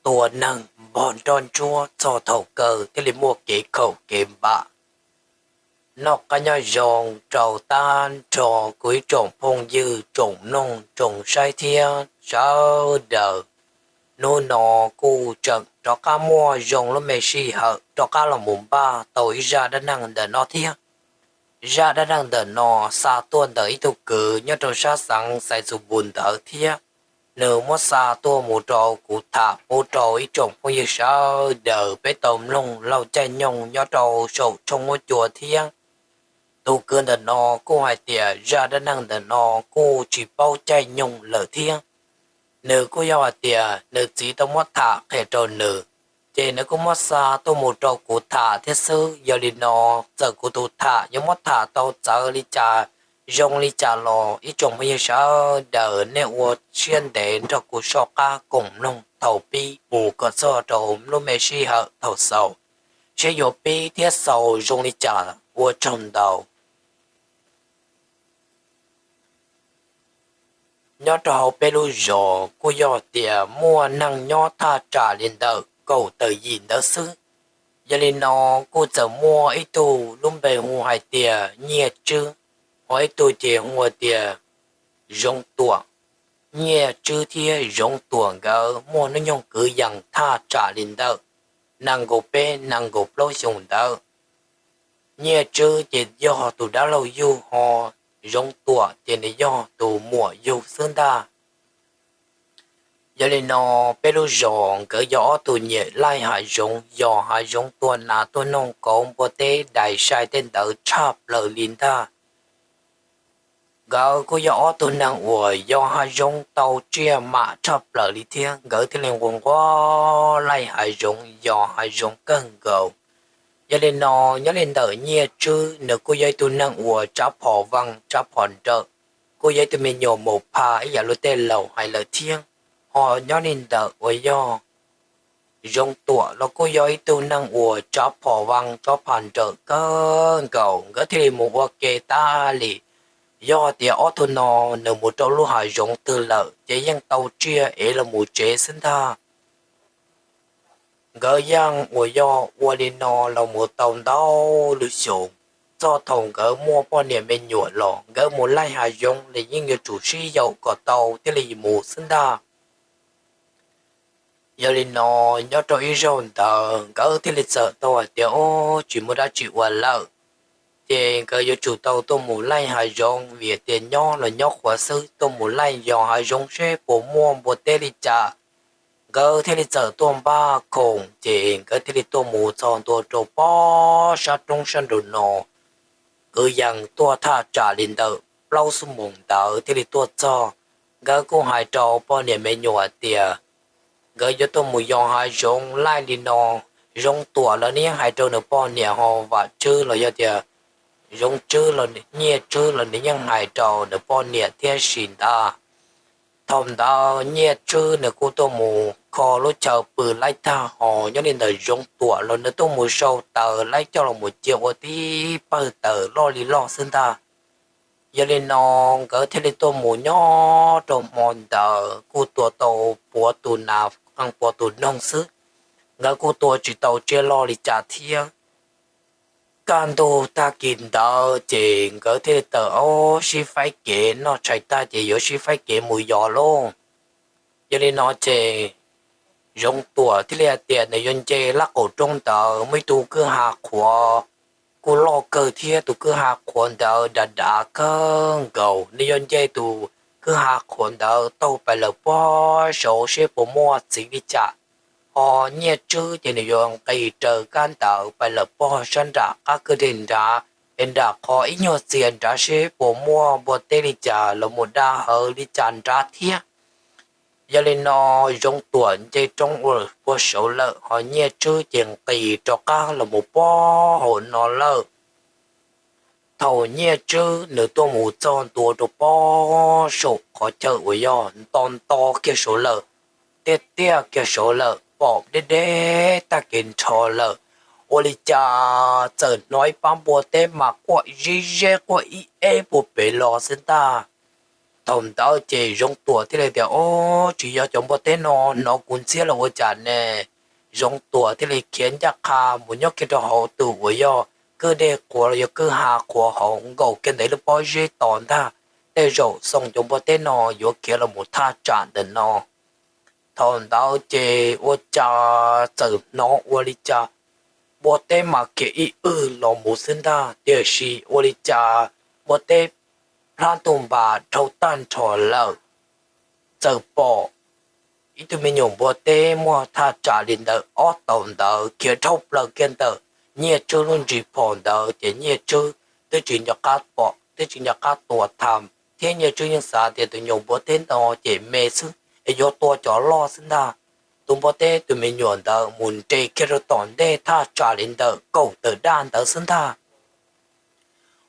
tua neeg npog nroj ntsuab txog thaum kawg thiaj li muaj kev khaum kev npam. Noj qab nyob zoo rau tag nrho kuv ib tsoom phooj ywg tsoom mloog tsoom saib thiab sawv daws. Hnub no kuj tseem rov qab muaj zoo lub me sij hawm rov qab los mus npaj tau ib zaj dab neeg ntawm no thiab. Zaj dab neeg ntawm no xa tuaj ntawm ib tug kwv nyob rau sab xeev Xaiv Xus Npus ntawd thiab. Nws muab xa tuaj mus rau kuv tham pub rau ib tsoom phooj ywg sawv daws peb tau mloog laug caij nyoog nyob rau saum tshooj huab cua thiab. Tus kwv ntawm no kuj hais tias zaj dab neeg ntawm no kuj tsis paub caij nyoog lawm thiab. Nws kuj yog hais tias nws txiv tau muab tham qhia rau nws, ces nws kuj muab xa tuaj mus rau kuv tham thiab xwb. Yog li no, txawm kuv tus tham yuav muab tham tau txawv li cas, zoo li cas los ib tsoom phooj ywg sawv daws nej ua siab ntev nrog kuv soj qab koom mloog thaum pib mus kom txog rau lub me sij hawm thaum xaus, seb yuav pib thiab xaus zoo li cas. Ua tsaug ntau. Nyob rau hauv peb lub zos kuj yog tias muaj neeg nyob thaj tsam li ntawm kaum tawm yim ntawd xwb. Yog li no, kuj txawm muaj ib tug lub npe hu hais tias Nyiaj Tswb, ho ib tug ces hu tias Zoov Tuam. Nyiaj Tswb thiab Zoov Tuam nkawd muaj hnub nyoog kwv yees thaj tsam li ntawm nees nkaum peb nees nkaum plaub xyoos ntawd. Nyiaj Tswb ces yog tus dab laug yug, ho Zoov Tuam ces nws yog tus muam yug xwb ntag. Yog li no, peb lub zos nkawd yog ob tug nyiam laij hav zoov, yos hav zoov, tua nas tuaj noog kauv, npua teb, dais sai tej ntawd tshaj plaws li ntag. Nkawd kuj yog ob tug neeg uas yos hav zoov tau tsiaj mam tshaj plaws li thiab, nkawd thiaj li nquag nquag laij hav zoov, yos hav zoov kawg nkaus. Yog li no, nyob li ntawm Nyiaj Tswb, nws kuj yog ib tug neeg uas tsav phom vee tsav phom nrawm, kuj yog ib tug me nyuam mus pha ib yam li tej laus hais lawm thiab. Ho nyob li ntawm uas yog Zoov Tuam los kuj yog ib tug neeg uas tsav phom vee tsav phom nrawm kawg nkaus, nkawd thiaj li mus ua ke tas li. Yog tias ob tug no nws mus rau lub hav zoov twg lawm ces yeej tau tsiaj ev los mus tsev xwb ntag. Nkawd yeej uas yog ua li no los mus tau ntau lub xyoos, txog thaum nkawd muaj poj niam me nyuam los nkawd mus laij hav zoov los yeej yuav tsum sib yaum kom tau thiaj li mus xwb ntag. Yog li no, nyob rau ib zaug ntawd nkawd thiaj li txawm tau hais tias, Ob, tsis muaj dab tsi ua lawm, ces nkawd yuav tsum tau tuaj mus laij hav zoov, vim tias nyob los nyob qhuav xwb, tuaj mus laij yos hav zoov seb puas muaj npua teb li cas. Nkawd thiaj li txawm tuaj npaj khoom, ces nkawd thiaj li tuaj mus txog ntua rau pob sab roob sab nraum no. Kwv yees tuaj thaj tsam li ntawm plaub xuab moos ntawd thiaj li tuaj txog. Nkawd kuj hais rau poj niam me nyuam tias nkawd yuav tuaj mus yos hav zoov laij li no. Zoov Tuam los nws yeej hais rau nws poj niam, ho Vam Tswb los yog tias Zoov Tswb los Nyiaj Tswb los nws yeej hais rau nws poj niam thiab sis ntag. Thaum ntawd Nyiaj Tswb nws kuj tuaj mus kho lub chaw pw laij tag, ho nyob li ntawm Zoov Tuam los nws tuaj mus sau taws laij coj los mus cia ua tib pawg taws loj li loj xwb ntag. Yog li no, nkawd thiaj li tuaj mus nyob rau hmo ntawd kuj tua tau puav tus nas qee puav tus noog xwb. Nkawd kuj tua tsis tau tsiaj loj li cas thiab. Kaj ntug tag kis ntawd ces nkawd thiaj li tawm ob sib faib kev, noj tshais tag ces yuav sib faib kev mus yos lauj. Yog li no ces Zoov Tuam thiaj li hais tias nws yuav nce laj qaum roob ntawd muaj ib tug kwj ha qhuav kuj loj kawg thiab, tus kwj ha qhuav ntawd dav dav kawg nkaus, nws yuav nce tus kwj ha qhuav ntawd taug pais lawm pob saud seb puas muaj txiv li cas. Ho Nyiaj Tswb ces nws yuav nqis raws kab ntawd pais lawm pob sab nram qab kwj deg nrad, es nram qhov ib nyuag txias nrad seb puas muaj npua teb li cas los mus da hawv li cas nrad thiab. Yog li no, Zoov Tuam nce roob ua puag saud lawm, ho Nyiaj Tswb ces nqis rov qab los mus pob hauv no lawm. Thaum Nyiaj Tswb nws tuaj mus txog ntua rau pob saum qhov chaw uas yog nto nto kiag saud lawm, tiaj tiaj kiag saud lawm, pom deb deb tag kev nrho lawm, ua li cas txawm hnov ib pab npua teb mas quaj zeb zeb quaj ib eb puag pem los xwb ntag. Thaum ntawd ces Zoov Tuam thiaj li tias, Ob, tsis yog cov npua teb no hnov kuv ntxhiab los ua cas ne? Zoov Tuam thiaj li khiav ncaj qha mus nyob kiag rau hauv tus uas yog kwj dej qhuav los yog kwj ha qhuav hauv nkaus kiag ntawm ib lub pob zeb tos ntag. Tej zaum xyov cov npua teb no yuav khiav los mus thaj tsam ntawm no. Thaum ntawd ces ua cas txawm hnov ua li cas npua teb mas khiav ib wj los mus xwb ntag, tiam sis ua li cas npua teb plab ntuj npas dhau tag nrho lawm. Txawm pom ib tug me nyuam npua teb muaj thaj tsam li ntawm ob tauv ntawd khiav dhau plaws kiag ntawm Nyiaj Tswb lub ntsis phom ntawd ces Nyiaj Tswb twb tsis nco qab pom twb tsis nco qab tua tham, thiab Nyiaj Tswb yeej xav tias tus nyuam npua teb no ces me xwb es yuav tua cov loj xwb ntag. Tus npua teb tus me nyuam ntawd mus nres kiag rau tom ntej thaj tsam li ntawm kaum tawm daj ntawd xwb ntag.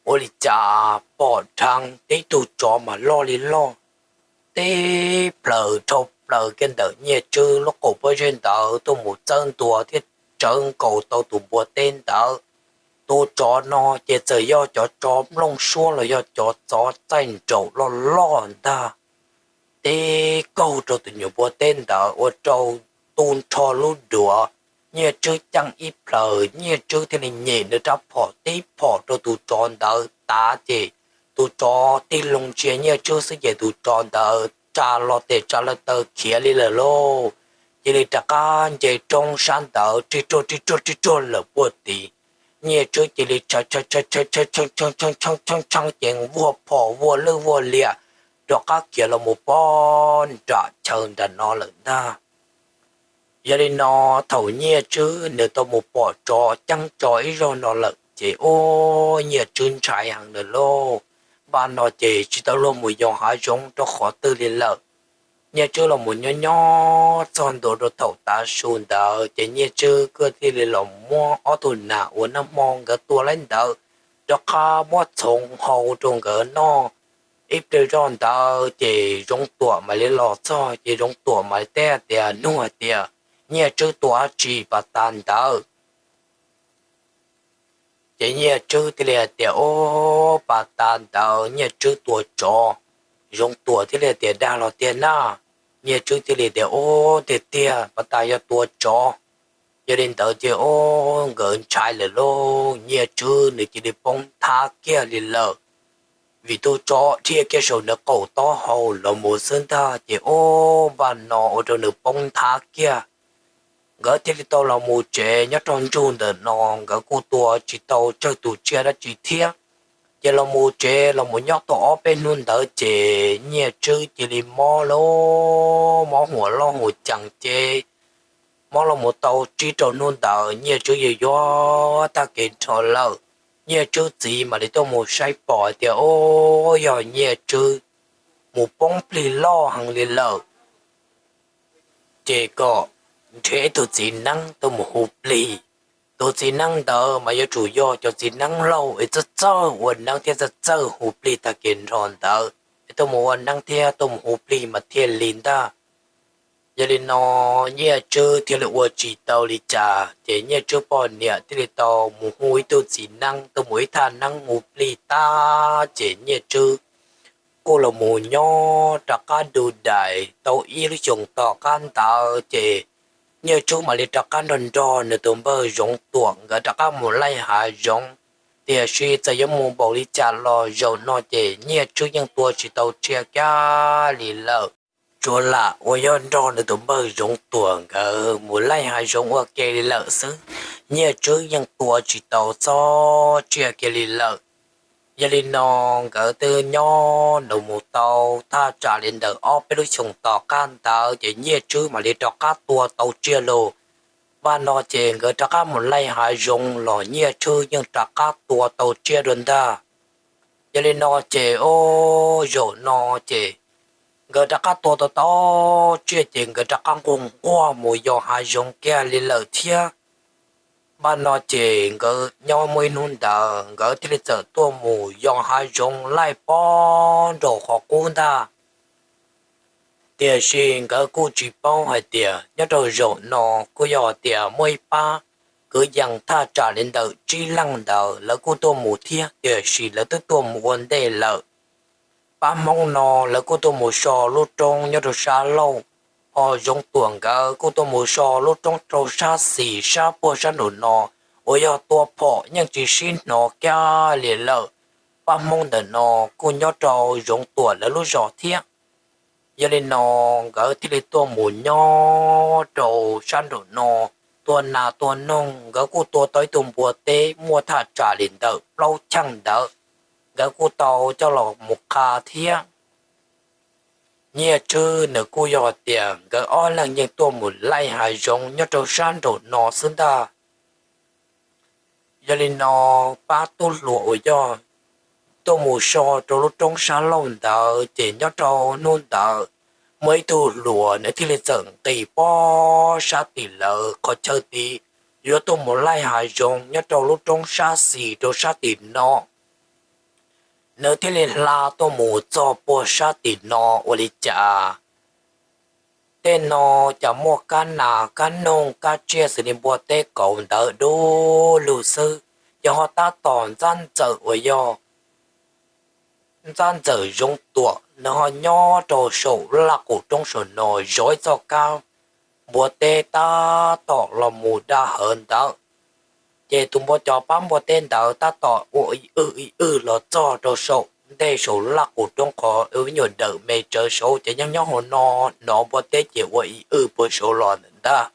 Ua li cas pom dheev tib tug tsov mas loj li loj, tib plaws dhau plaws kiag ntawm Nyiaj Tswb lub qaum pob zeb ntawd tuaj mus txawb ntua thiab tsawv nkaus tau tus npua teb ntawd. Tus tsov no ces txawm yog cov tsov nplooj suab los yog cov tsov txaij nraum loj loj ntag, tib kaug rau tus nyuam npua teb ntawd ua rau tu nrho lub duav. Nyiaj Tswb ceeb ib plaws, Nyiaj Tswb thiaj li nyem nws rab phom tib phom rau tus tsov ntawd tas ces tus tsov tig loo ntsia Nyiaj Tswb xwb ces tus tsov ntawd tsa los tes tsa los taw khiav li lawm lauj. Cia li rov qab nce roob sab ntawd rig ruag rig ruag rig ruag lawm puag tid. Nyiaj Tswb cia li tshee tshee tshee tshee ces vuag phom vuag lwj vuag liam rov qab khiav los mus poob nram chaw nram no lawm ntag. Yog li no thaum Nyiaj Tswb nws tau mus pom tsov ceeb tso ib zaug no lawm ces ua Nyiaj Tswb ntshai heev lawm lauj. Npaj no ces tsis tau luag mus yos hav zoov rau qhov twg li lawm. Nyiaj Tswb los mus nyob nyob txog ntua rau thaum tav su ntawd ces Nyiaj Tswb kuj thiaj li los muab ob tug nas uas nag hmo nkawd tua laib ntawd rov qab muab txhoov hau rau nkawd noj. Ib pliag zoj ntawd ces Zoov Tuam mam li los txog ces Zoov Tuam mam li teb hais tias, nug hais tias, Nyiaj Tswb tua dab tsi pas tas ntawd? Ces Nyiaj Tswb thiaj li hais tias, Ub, pas tas ntawd Nyiaj Tswb tua tsov. Zoov Tuam thiaj li tias, dag los tiag na? Nyiaj Tswb thiaj li tias, ub, tiag tiag, pas tas yog tua tsov. Yog li ntawd ces ub, nkawd ntshai lawm lauj. Nyiaj Tswb nws cia li poob nthab kiag li lawm, vim tus tsov dhia kiag saum nws qaum taub hau los mus xwb ntag ces ub, npaj no ua rau nws poob nthab kiag. Nkawd thiaj li tau los mus tsev nyob rau ntsug ntawm no, nkawd kuj tua tsis tau tsawg tus tsiaj dab tsi thiab. Ces los mus tsev los mus nyob tau ob peb hnub ntawd ces Nyiaj Tswb cia li mob lauj, mob huam loj huam cees ces mob los mus tau tsib rau hnub ntawd Nyiaj Tswb yuav yuav tag kev nrho lawm. Nyiaj Tswb txiv mam li tuaj mus saib pom hais tias, ub, yog Nyiaj Tswb mus poob plig loj heev li lawm. Ces kom nrhiav ib tug txiv neeb tuaj mus hu plig. Tus txiv neeb ntawd mas yuav tsum yog cov txiv neeb laug es txawj txawj ua neeb thiab txawj txawj hu plig tag kev nrho ntawd es tuaj mus ua neeb thiab tuaj mus hu plig mas thiaj li ntag. Yog li no Nyiaj Tswb thiaj li ua tsis tau li cas ces Nyiaj Tswb poj niam thiaj li tau mus hu ib tug txiv neeb tuaj mus ib thaj neeb hu plig tag ces Nyiaj Tswb kuj los mus nyob rov qab du dais tau ib lub xyoos tom qab ntawd ces Nyiaj Tswb mam li rov qab nrog nrog nws tus npawg Zoov Tuam nkawd rov qab mus laij hav zoov. Tiam sis txawm yuav mus npaum li cas los zaum no ces Nyiaj Tswb yeej tua tsis tau tsiaj kiag li lawm. Tsuas lam uas yog nrog nws tus npawg Zoov Tuam nkawd mus laij hav zoov ua ke li lawm xwb, Nyiaj Tswb yeej tua tsis tau txog tsiaj kiag li lawm. Yog li no nkawd twb nyob nws mus tau thaj tsam li ntawm ob peb lub xyoos tom qab ntawd ces Nyiaj Tswb mam li rov qab tua tau tsiaj los. Npaj no ces nkawd rov qab mus laij hav zoov los Nyiaj Tswb yeej rov qab tua tau tsiaj dua ntag. Yog li no ces ub, zaum no ces nkawd rov qab tua tau tau tsiaj ces nkawd rov qab nquag nquag mus yos hav zoov kiag li lawm thiab. Npaj no ces nkawd nyob muaj ib hnub ntawd nkawd thiaj li txawm tuaj mus yos hav zoov laij pob nraum qhov qub ntag. Tiam sis nkawd kuj tsis paub hais tias nyob rau zaum no kuj yog tias muaj ib pab kwv yees thaj tsam li ntawm tsib leeg ntawd lawv kuj tuaj mus thiab, tiam sis lawv twb tuaj mus ua ntej lawm. pab Hmoob no lawv kuj tuaj mus so lub roob nyob rau sab laug, ho Zoov Tuam nkawd kuj tuaj mus so lub roob rau sab xis sab puag sab nraum no, uas yog tua phom yeej tsis sib hnov kiag li lawm. Pab Hmoob ntawm no kuj nyob rau Zoov Tuam lawv lub zos thiab. Yog li no nkawd thiaj li tuaj mus nyob rau sab nraum no, tua nas tua noog, nkawd kuj tua tau ib tug npua teb muaj thaj tsam li ntawm plaub cheej ntawd, nkawd kuj tau coj los mus qha thiab. Nyiaj Tswb nws kuj yog tias nkawd ob leeg yeej tuaj mus laij hav zoov nyob rau sab nraum no xwb ntag. Yog li no pab tub hluas uas yog tuaj mus so rau lub roob sab laug ntawd ces nyob rau hnub ntawd muaj ib tug hluas nws thiaj li txawm nqis pob sab tim lawv qhov chaw tid, yuav tuaj mus laij hav zoov nyob rau lub roob sab xis rau sab tim no. Nws thiaj li hla tuaj mus txog puag sab tim no ua li cas tej no cas muaj kab nas kab noog kab tsiaj xws li npua teb kauv ntawd du lug xwb, ces ho tab tom ntxab ntxawm uas yog ntxab ntxawm Zoov Tuam nws ho nyob rau saum laj qus roob saum no zov ib txoj kab npua teb tab tom los mus da hawv ntawd. Ces tus npua cov pab npua teb ntawd tab tom ua ib wj ib wj los txog rau saum ntej saum laj qus roob qhov nyuag dawm me tsawv saud ces yeej nyob hauv no hnov npua teb ces ua ib wj puag saud los ntawm ntag.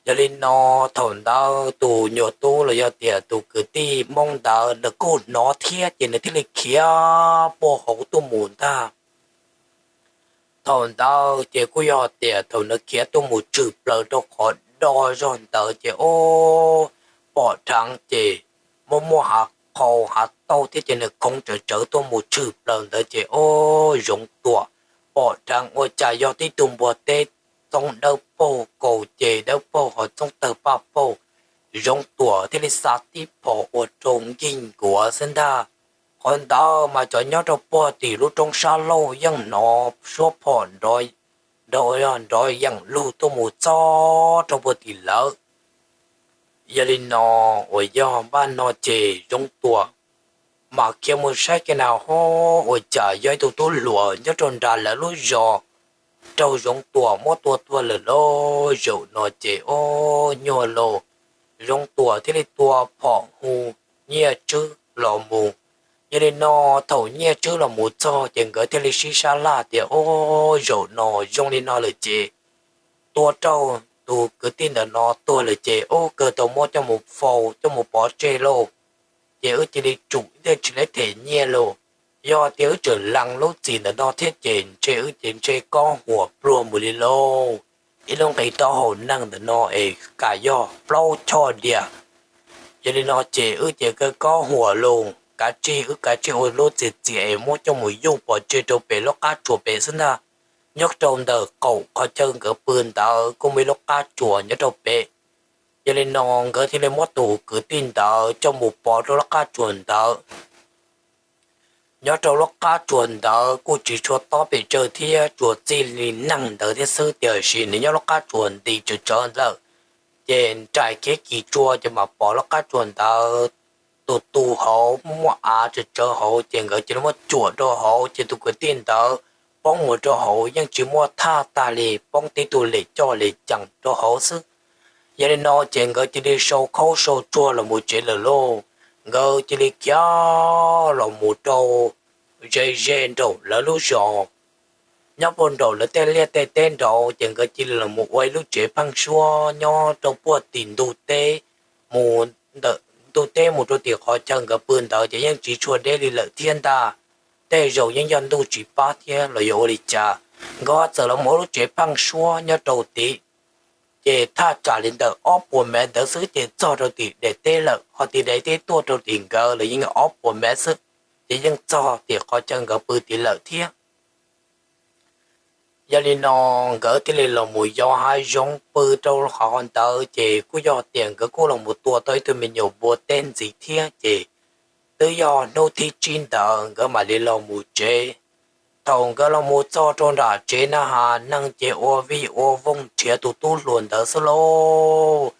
Yog li no thaum ntawd tus nyuag tub los yog tias tus kwv tij Hmoob ntawd nws kuj hnov thiab ces nws thiaj li khiav puag hauv tuaj mus ntag. Thaum ntawd ces kuj yog tias thaum nws khiav tuaj mus tshwm plaws rau qhov do zog ntawd ces o, pom dheev ces muaj muaj hav qhau hav tauj thiab ces nws khoov tsawv tsawv tuaj mus tshwm plaws ntawd ces o, Zoov Tuam pom dheev ua cas yog tib tug npua teb txooj dawb paug kaus ces dawb paug ho txooj tawg paj paug. Zoov Tuam thiaj li xa tib phom ua rau nkig nkuav xwb ntag. Qhov ntawd mas cov nyob rau puag tim lub roob sab laug yeej hnov suab phom nrov yeem lug tuaj mus txog rau puag tim lawv. Yog li no uas yog npaj no ces Zoov Tuam mam khiav mus saib kiag na ho ua cas yog ib tug tub hluas nyob rau nram lawv lub zos raug Zoov Tuam muab tua tuag lawm lauj. Zaum no ces o, nyuaj lauj, Zoov Tuam thiaj li tua phom hu Nyiaj Tswb los mus. Yog li no thaum Nyiaj Tswb los mus txog ces nkawd thiaj li sib sab laj tias o, zaum no zoo li no lawm ces tua raug tus kwv tij ntawm no tuag lawm ces o, kawg tau muab coj mus faus coj mus pov tseg lauj. Ces wb cia li tsum tej tsis lab them nyiaj lauj. Yog tias wb tseem lees lub txim ntawm no thiab ces ntshe wb ces ntshe kob huam pluag mus li lauj. Ib lub nqi taub hau neeg ntawm no es kam yog plaub choj diam. Yog li no ces wb ces kawg kob huam lauj, kav tsij wb kav tsij ua lub txiav txiav es muab coj mus yuj pov tseg rau pem lub qab tsuas pem xwb ntag. Nyob rau ntawm qaum qhov chaw nkawd pw ntawd kuj muaj ib lub qab tsuas nyob rau pem. Yog li no nkawd thiaj li muab tus kwv tij ntawd coj mus pov rau lub qab tsuas ntawd. Nyob rau lub qab tsuas ntawd kuj tsis tshua tob pes tsawg thiab, tsuas txij li neeg ntawd thiab xwb, tiam sis nws nyob lub qab tsuas nti tsawv tsawv lawm. Ces nraim kev kis tsua ces mam pom lub qab tsuas ntawd tus tu hauv muaj av tsawv tsawv hauv, ces nkawd cia li muab cuam rau hauv, ces tus kwv tij ntawd poob mus rau hauv yeej tsis muaj thaj tag li, poob tib tug li coj li cees rau hauv xwb. Yog li no ces nkawd cia li sau khaub sau tsuag los mus tsev lawm lauj. Nkawd cia li khiav los mus rau ze ze nraum lawv lub zos. Nyob puag nraum lawv tej liaj tej teb nraud ces nkawd cia li los mus ua ib lub tsev pheeb suab nyob rau puag tim ntug teb, mus ntawm ntug teb mus rau tim qhov chaw nkawd pw ntawd ces yeej tsis tshua deb li lawm thiab ntag. Tej zaum yeej yog ntuj tsis pab thiab los yog ua li cas, nkawd txawm los mus ua lub tsev pheeb suab nyob rau tid. Ces thaj tsam li ntawm ob puas mev ntawd xwb ces txog rau tim daim teb lawm, ho tim daim teb tuaj rau tim nkawd los yeej ob puas mev xwb, ces yeej txog tim qhov chaw nkawd pw tid lawm thiab. Yog li no nkawd thiaj li los mus yos hav zoov pw rau qhov ntawd, ces kuj yog tias nkawd kuj los mus tua tau ib tug me nyuam npua teb ntxiv thiab, ces twb yog hnub thib tsib ntawd nkawd mam li los mus tsev. Thaum nkawd los mus txog rau nram tsev na has, neeg ces ua vij ua voog nrhiav tus tub hluas ntawd xwb lauj.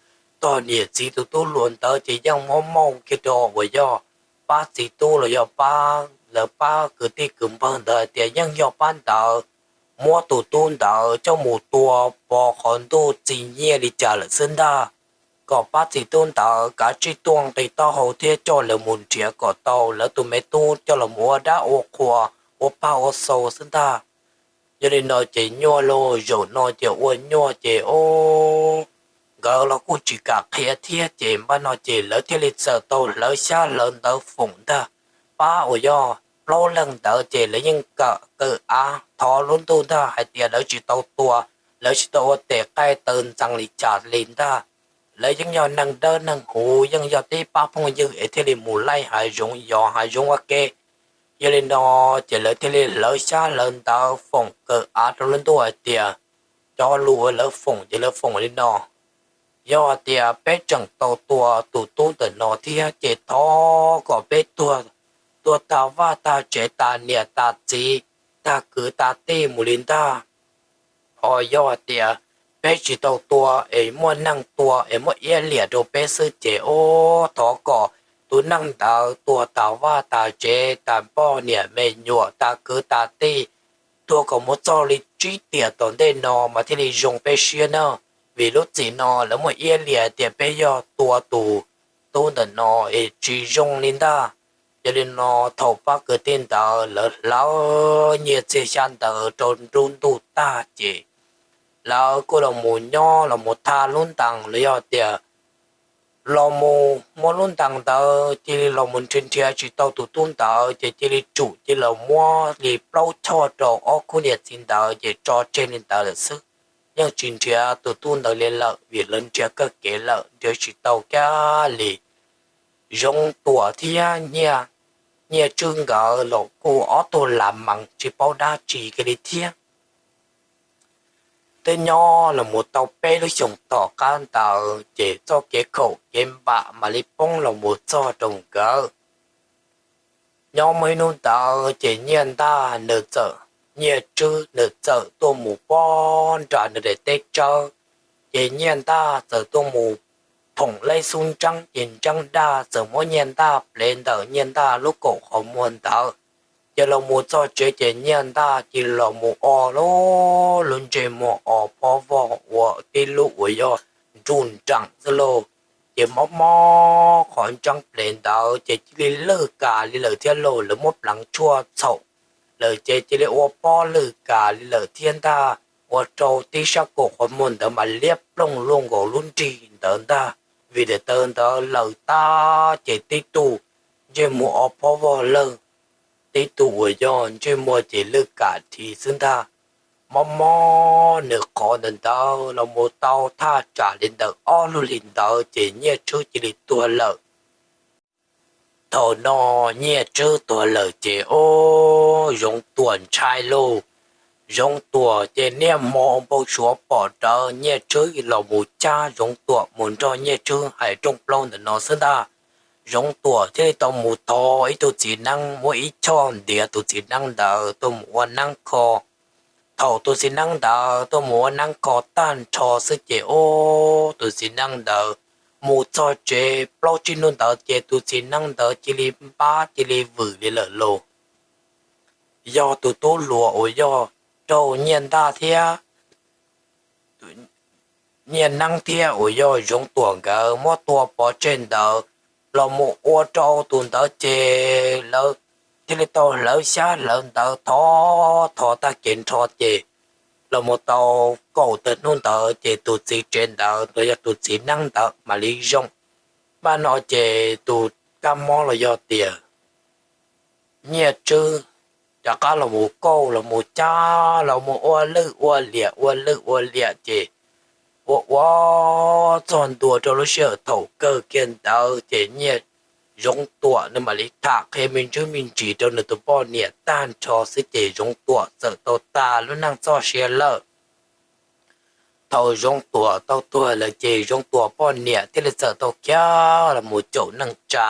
Tog niam txiv tus tub hluas ntawd ces yeej mob mauj kiag rau uas yog pab txiv tub los yog pab lawv pab kwv tij kwv npawg ntawd hais tias yeej yog pab ntawd muab tus tub ntawd coj mus tua pov qhov ntuj txi nyiaj li cas lawm xwb ntag, kom pab txiv tub ntawd kav tsij tuaj nqis taub hau thiab coj lawv mus nrhiav kom tau lawv tus me tub coj los ua dab ua qhua, ua paj ua xau xwb ntag. Yog li no ces nyuaj lauj, zaum no ces ua nyuaj ces o, nkawd los kuj tsis kam qhia thiab ces npaj no ces lawv thiaj li txawm tau hlawv xyab hlawv ntawv foom ntag. Pab uas yog plaub leeg ntawd ces lawv yeej kawm qawm av thov lub ntuj ntag hais tias lawv tsis tau tua, lawv tsis tau ua tes qaij taw ntxees li cas li ntag. Lawv yeej yog neeg dawb neeg huv, yeej yog tib pab phooj ywg es thiaj li mus laij hav zoov yos hav zoov ua ke. Yog li no ces lawv thiaj li hlawv xyab hlawv ntawv foom qawm av rau lub ntuj hais tias, cov lus uas lawv foom ces lawv foom li no: Yog tias peb tseem tau tua tus tub ntawm no thiab ces thov kom peb tuag, tuag tag vaj tag tsev tas niam tas txiv, tag kwv tag tij mus li ntag. Ho yog tias peb tsis tau tua es muaj neeg tua es muab iab liam rau peb xwb ces o, thov kom tus neeg ntawd tuag tag vaj tag tsev, tag poj niam me nyuam, tag kwv tag tij, tuag kom mus txog li tsib tiam tom ntej no mas thiaj li zoo peb siab na. Vim lub txim no lawv muaj iab liam tias peb yog tua tus tub ntawm no es tsis zoo li ntag. Yog li no thaum pab kwv tij ntawd lawv hlawv nyiaj txiag xyab ntawv rau nruab ntuj tag ces lawv kuj los mus nyob los mus tha lub ntees los yog tias los mus muab lub ntees ntawd cia li los mus nrhiav nrhiav tsis tau tus tub ntawd ces cia li tsum cia li los muab li plaub choj rau ob khub niam txiv ntawd ces tso tseg li ntawd lawm xwb. Yeej tsis nrhiav tus tub ntawd li lawm vim lawv nrhiav kawg kev lawm nrhiav tsis tau kiag li. Zoov Tuam thiab Nyiaj Tswb nkawd los kuj ob tug lam mees tsis paub dab tsi kiag li thiab. Twb nyob los mus tau peb lub xyoos tom qab ntawd ces txoj kev khaum kev npam mam li poob los mus txog rau nkawd. Nyob muaj ib hnub ntawd ces Nyiaj Ntaj nws txawm, Nyiaj Tswb nws txawm tuaj mus pob nram nws daim teb tsawb, ces Nyiaj Ntaj txawm tuaj mus phoom leb xub ntseeb ces ntseeb daj txawm muab Nyiaj Ntaj plev ntawm Nyiaj Ntaj lub kaum qhov muag ntawd. Ces los mus txog tsev ces Nyiaj Ntaj cia li los mus o lub, lub ntsej muag o phob vog ua tib lub uas yog nruj nreem xwb lauj. Ces mob mob qhov ntseeb plev ntawd ces cia li lwj kas li lawm thiab lauj, lawv muab pleev tshuaj txhaum lawm ces cia li ua pob lwj kas li lawm thiab ntag, ua rau tib sab kaum qhov muag ntawd mas liab ploog luaj nkaus lub nrig ntawd ntag. Vim daim tawv ntawd lawm tag ces tib tug ntsej muag o phob vog lawg, tib tug uas yog ntsej muag ces lwj kam dhi xwb ntag. Mob mob nws qhov ntawd ntawd los mus tau thaj tsam li ntawm ob lub hlis ntawd ces Nyiaj Tswb cia li tuag lawm. Thaum no Nyiaj Tswb tuag lawm ces o, Zoov Tuam ntshai lauj. Zoov Tuam ces niaj hmo npau suav pom rawv Nyiaj Tswb los mus cab Zoov Tuam mus nrog Nyiaj Tswb hais rooj plaub ntawm no xwb ntag. Zoov Tuam thiaj li tau mus thov ib tug txiv neeb muab ib choj ntiav tus txiv neeb ntawd tuaj mus ua neeb kho. Thaum tus txiv neeb ntawd tuaj mus ua neeb kho tag nrho xwb ces o, tus txiv neeb ntawd mus txog tsev plaub tsib hnub ntawd ces tus txiv neeb ntawd cia li npab cia li vwm li lawm lauj. Yog tus tub hluas uas yog raug Nyiaj Ntaj thiab Nyiaj Neeb thiab uas yog Zoov Tuam nkawd muab tua pov tseg ntawd los mus ua rau tus ntawd ces lawv thiaj li tau hlawv xyab hlawv ntawv thov thov tag kev nrho ces los mus tau kaum tawm hnub ntawd ces tus txiv tsev ntawd los yog tus txiv neeb ntawd mam li zoo. Npaj no ces tus kab mob los yog tias Nyiaj Tswb rov qab los mus kauj los mus cab los mus ua lwj ua liam ua lwj ua liam ces ua ua txog ntua rau lub sij hawm thaum kawg kiag ntawd ces Nyiaj Zoov Tuam nws mam li tham qhia me ntsis me ntsis rau nws tus poj niam tag nrho xwb ces Zoov Tuam txawm tau tas lub neej txoj sia lawm. Thaum Zoov Tuam tau tuag lawm ces Zoov Tuam poj niam thiaj li txawm tau khiav los mus caum neej tsa.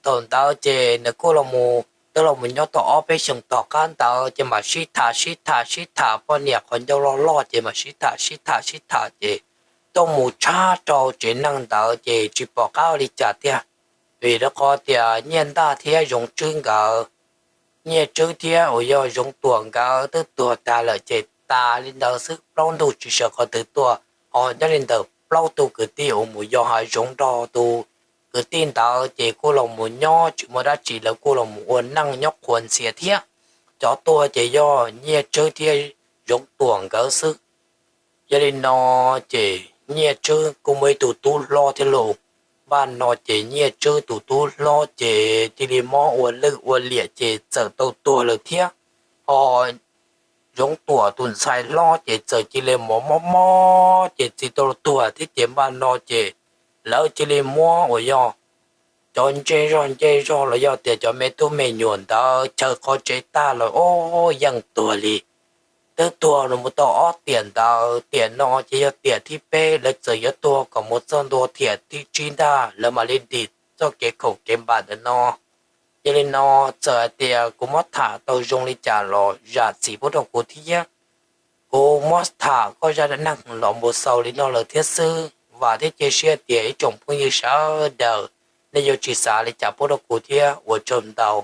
Thaum ntawd ces nws kuj los mus twb los mus nyob tau ob peb xyoos tom qab ntawd ces mam sib tham sib tham sib tham poj niam qhov ncauj loj loj ces mam sib tham sib tham sib tham ces tuaj mus tshab rau tsev neeg ntawd ces tsis pom qab ua li cas tiag. Vim rau qhov tias Nyiaj Ntaj thiab Zoov Tswb nkawd Nyiaj Tswb thiab uas yog Zoov Tuam nkawd twb tuag tag lawm ces tas li ntawd xwb, plaub ntug tsis sawv qhov twg tuaj. Ho nyob li ntawm plaub tug kwv tij uas mus yos hav zoov nrog tus kwv tij ntawd ces kuj los mus nyob tsis muaj dab tsi, lawv kuj los mus ua neej nyob qhuas ntxhias thiab. Cov tuag ces yog Nyiaj Tswb thiab Zoov Tuam nkawd xwb. Yog li no ces Nyiaj Tswb kuj muaj ib tug tub hlob thiab lauj. Npaj no ces Nyiaj Tswb tus tub hlob ces cia li mob ua lwj ua liam ces txawm tau tuag lawm thiab. Ho Zoov Tuam tus ntxhais hlob ces txawm cia li mob mob mob ces tsis tau tuag thiab ces npaj no ces lawv cia li muab uas yog cov ntsej zog ncej zog los yog tias cov me tub me nyuam ntawd chaw qhov tsev tag lawm, ob yeej tuag li. Twb tuag los mus tau ob tiam ntawd, tiam no ces yog tiam thib peb, lawv txawm yuav tuag kom mus txog ntua tiam thib tsib ntag lawv mam li dim txoj kev khaum kev npam ntawm no. Yog li no, txawm hais tias kuv muab tham tau zoo li cas los zam txim pub rau kuv thiab. Kuv muab tham koj zaj dab neeg los mus xaus li no lawm thiab xwb. Vam thiab cia siab tias ib tsoom phooj ywg sawv daws nej yuav tsis xav li cas pub rau kuv thiab, ua tsaug ntau.